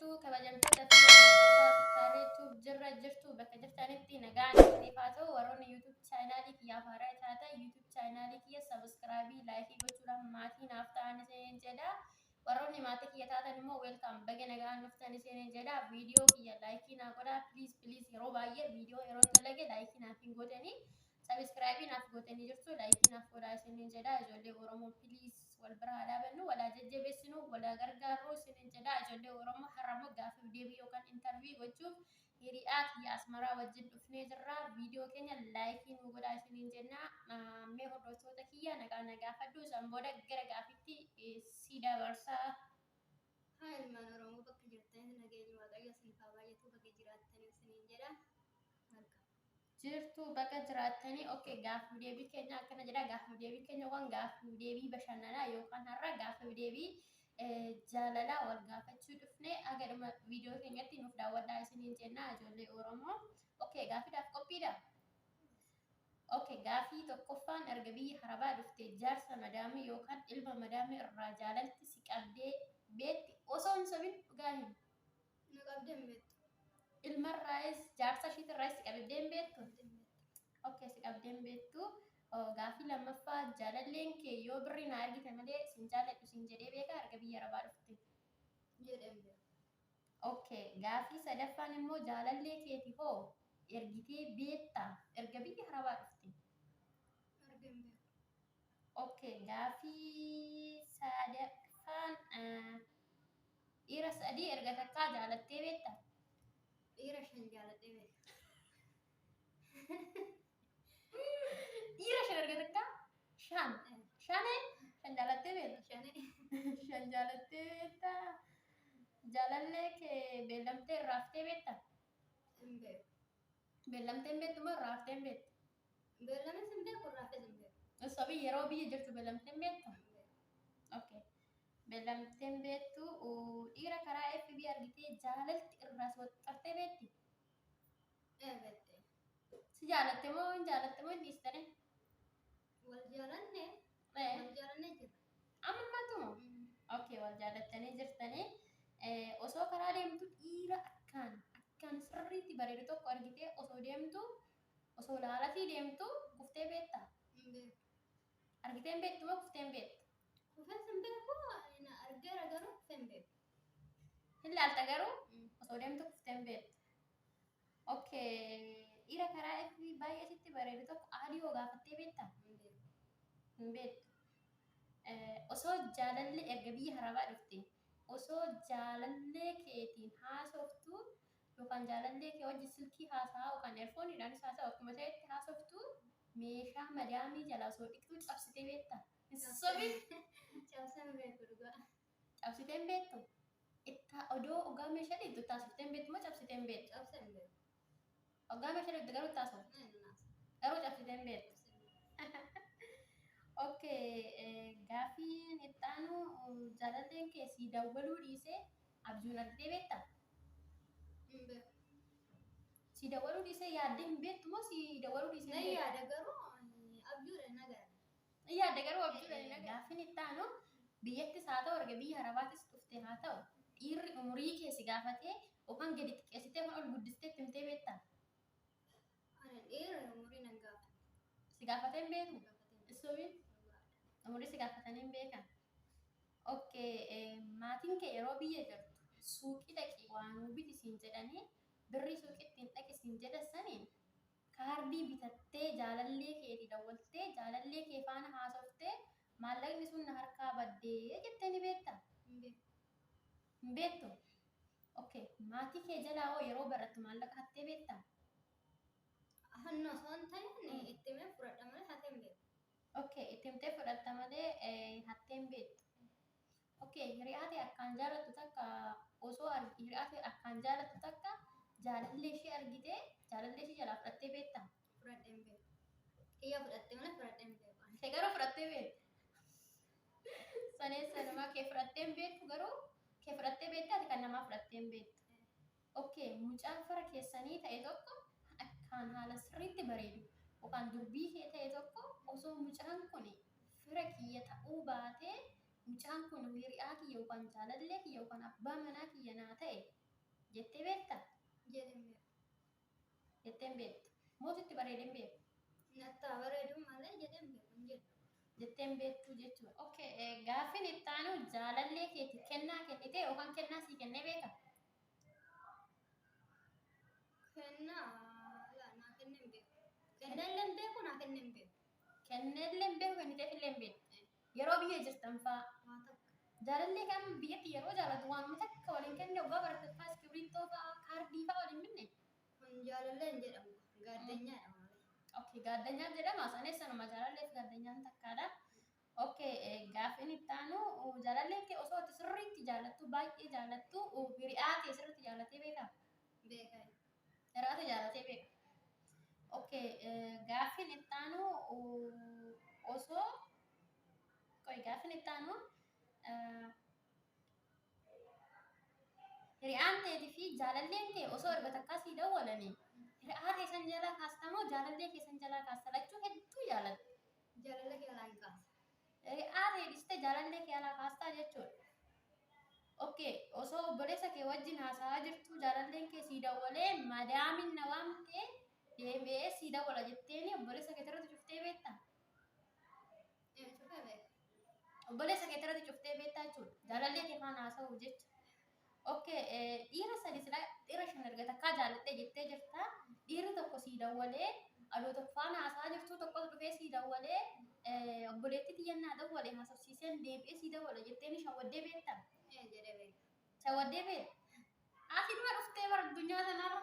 Jirtu kabajamtoota fi hordoftoota Sukkaaree Tube, jirra jirtu bakka jirtanitti nagaan isiniif haa ta'u. Warroonni YouTube chaanaalii kiyyaaf haaraa taatan YouTube chaanaalii kiyya subscribe, like gochuudhaan maatii naaf ta'an isiniin jedha. Warroonni maatii kiyya taatan immoo welcome, baga nagaan dhuftan isiniin jedha. Viidiyoo kiyya like naa godhaa, please, please. Yeroo baay'ee viidiyoo yeroo dalage like naaf hin godhanii, subscribe naaf gootanii jirtu, like naaf godhaa isiniin jedha. Ijoollee Oromoo, please, wal bira haa dhaabannu, walaa jajjabeessinu, walaa gargaarru isiniin jedha. Ijoollee Oromoo, har'a immoo gaaffiif deebii yookaan interview gochuuf hiriyaa kiyya Asmaraa wajjin dhufnee jirra. Viidiyoo keenya like nu godhaa isiniin jenna. Mee hordoftoota kiyya nagaa na gaafadhu, isaan booda gara gaafitti si dabarsaa. Haa ilmaan Oromoo, bakka jirtanitti nageenyi Waaqayyo isiniif haa baay'atu, bakka jiraattanii isiniin jedha. Welcome. Jirtu, baga jiraattanii. Okay, gaaffiif deebii keenya akkana jedha. Gaaffiif deebii keenya yookaan gaaffiif deebii bashannanaa yookaan har'a gaaffiif deebii jaalalaa wal gaafachuu dhufne. Haga dhuma viidiyoo keenyatti nuuf daawwadhaa isiniin jenna, ijoollee Oromoo. Okay, gaaffiidhaaf qophiidha? Okay, gaaffii tokkoffaan, erga biyya Arabaa dhufte jaarsa madaamii yookaan ilma madaamii irraa jaalalti si qabdee beetti? Osoo hin sobin dhugaa himi. Na qabdee hin beektu. Ilmarraayis jaarsa ishiitirraayis si qabdee hin beektu? Qabdee hin beektu. Okay, si qabdee hin beektu. Gaaffii lammaffaa, jaalalleen kee yoo birrii naa argite malee sin jaalladhu sin jedhee beekaa erga biyya Arabaa dhufte? Jedhee hin beeku. Okay, gaaffii sadaffaan immoo, jaalallee keeti hoo ergitee beektaa erga biyya Arabaa dhufte? Argee hin beeku. Okay, gaaffii sadaffaan, dhiira sadii erga takkaa jaalattee beektaa? Dhiira shan jaaladhee beeka. Dhiira shan erga takkaa? Shan. Shanee? Shan jaalattee beekta? Shanii. Shan jaalattee beektaa? Jaalallee kee beellamtee irraaftee beektaa? Hin beeku. Beellamtee hin beektu moo irraaftee hin beektu? Beellames hin beeku, irraafes hin beeku. Sobii, yeroo biyya jirtu beellamtee hin beektu? Hin beeku. Okay. Beellamtee hin beektu. Dhiira karaa FB argitee jaalalti irraa si waxxartee beekti? Ee, beekte. Si jaalatte moo hin jaalatte moo hin dhiistane? Wal jaalanne. Wal jaalannee jirra. Amma ammaatu moo? Okay, wal jaalattanii jirtanii. Osoo karaa deemtu dhiira akkaan akkaan sirriitti bareedu tokko argitee osoo deemtu, osoo laalatii deemtu kuftee beektaa? Hin beeku. Argitee hin beektu moo kuftee hin beektu? Kufees hin beeku, na argeera garuu kufee hin beeku. Hin laalta garuu osoo deemtu kuftee hin beektu. Okay, dhiira karaa FB baay'ee sitti bareedu tokko add hoo gaafattee beektaa? Hin beeku. Hin beektu. Osoo jaalalli erga biyya Arabaa dhufte osoo jaalallee keetiin haasoftu yookaan jaalallee kee wajjin silkii haasa'aa yookaan earphoneiidhaanis haasa'u, akkuma ta'etti haasoftu, meeshaa madaamii jalaa osoo dhiqxuu cabsitee beektaa? Hin sobin. Cabsee hin beeku dhugaa. Cabsitee hin beektu? Itti odoo ogaa meeshaa dhiqxu itti haasoftee hin beektu moo cabsitee hin beektu? Cabsee hin beeku. Ogaa meeshaa dhiqxu garuu itti haasoftu. Na hin naasa. Garuu cabsitee hin beektu. Cabsee hin beeku. Okay, gaaffiin itti aanu, jaalalleen kee si dawwaluu dhiisee abjuun argitee beektaa? Hin beeku. Si dawwaluu dhiisee yaaddee hin beektu moo si dawwaluu dhiisee Na hin beektu? yaada garuu abjuudha na gaara. Yaadda garuu abjuudha hin agarre. Gaaffiin itti aanu, biyyattis haa ta'u erga biyya Arabaatis dhufte haa ta'u, dhiirri umurii kee si gaafatee yookaan gadi xiqqeessitee yookaan ol guddistee itti himtee beektaa? Ani dhiira umurii nan gaafadha. Si gaafatee hin beeku? Gaafatee hin beeku. Sobiin, umurii si gaafatanii hin beekan. Okay, maatiin kee yeroo biyya jirtu suuqii dhaqi waa nuu biti siin jedhanii, birrii suuqii ittiin dhaqi siin jedhan saniin kaardii bitattee jaalallee keetii dawwaltee, jaalallee kee faana haasoftee, maallaqni sun na harkaa baddee jettee ni beektaa? Hin beeku. Hin beektu? Okay, maatii kee jalaa hoo yeroo barattu maallaqa hattee beektaa? Hanna osoo hin ta'in itti himee fudhadha malee hatee hin beeku. Okay, itti himtee fudhatta malee hattee hin beektu. Okay, hiriyaa ta'e akkaan jaalattu takka osoo hiriyaa ta'e akkaan jaalattu takka jaalallee ishee argitee jaalallee ishee jalaa fudhattee beektaa? Fudhadhee hin beeku. Kiyya fudhattee malee fudhadhee hin beeku. Kee garuu fudhattee beektu. Sanee sanumaa kee fudhattee hin beektu, garuu kee fudhattee beektaa, ati kan namaa fudhattee hin beektu. Okay, mucaan fira keessanii ta'e tokko akkaan haala sirriitti bareedu yookaan durbii kee ta'e tokko, osoo mucaan kun fira kiyya ta'uu baatee Mucaan kun hiriyaa kiyya yookaan jaalallee kiyya yookaan abbaa manaa kiyya naa ta'e jettee beektaa? Jedhee hin beeku. Jettee hin beektu. Mootitti bareedee hin beeku. Nattaa bareedu malee jedhee hin beeku hin jedhu. Jettee hin beektu jechuudha. Okay, gaaffiin itti aanu jaalallee keeti kennaa kennitee yookaan kennaa sii kennee beekaa? Kennaa laa naa kennee hin beeku. Kennellee hin beeku naa kennee hin beeku. Kenneellee hin beeku kenniteefillee hin beektu. Yeroo biyya jirtan fa'aa. Waa takka. Jaalallee kan biyyatti yeroo jaalatu waanuma takka waliin kenne waggaa baratte fa'aa iskiriiptoo fa'aa kaardii fa'aa waliin binne. Kun jaalallee hin jedhamu. Gaaddanyaadha malee. Okay, gaaddanyaa jedhama. Sanis sanuma jaalallee fi gaaddanyaan takkaadha. Okay, gaaffiin itti aanu jaalalleen kee osoo ati sirriitti jaallattu baay'ee jaallattu hiriyaa kee sirriitti jaallatee beekaa? Beekaa. Hiriyaa kee jaallatee beeka. Okay, gaaffiin itti aanu osoo qoy gaaffiin itti aanu hiriyaan teetii fi jaalalleen kee osoo erga takkaa sii dawwalanii hiriyaa kee san jalaa kaasta moo jaalallee kee san jalaa kaasta? Lachuu hedduu jaalattu. Jaalallee kee alaa hin kaasa. Hiriyaa kee dhiistee jaalallee kee alaa kaastaa jechuudha. Okay, osoo obboleessa kee wajjin haasa'aa jirtu jaalalleen kee sii dawwalee madaamin na waamtee deebi'ee sii dawwala jetteeni obboleessa kee irratti cuftee beektaa? Cufee beeka. Obboleessa kee irratti cuftee beektaa jechuudha. Jaalallee kee faana haasa'uuf jecha. Okay, dhiira sadi sila dhiira shan erga takkaa jaallattee jettee jirta. Dhiirri tokko sii dawwalee adoo tokko faana haasa'aa jirtu tokkos dhufee sii dawwalee obboleettii tiyyannaa dawwale haasofsiiseen deebi'ee sii dawwala jetteeni shawwaddee beektaa? Jedhee beeka. Shawwaddee beekta? Ati dura dhuftee bara addunyaa tanarra.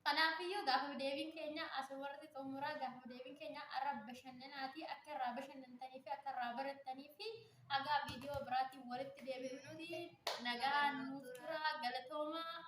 Kanaafiyyuu gaafa deebiin keenya asumarratti xumuraa gaafa deebiin keenya arra bashannanaati akka irraa bashannantanii fi akka irraa barattanii fi hagaa viidiyoo biraatiin walitti deebinutti nagaa nuuf turaa galatoomaa.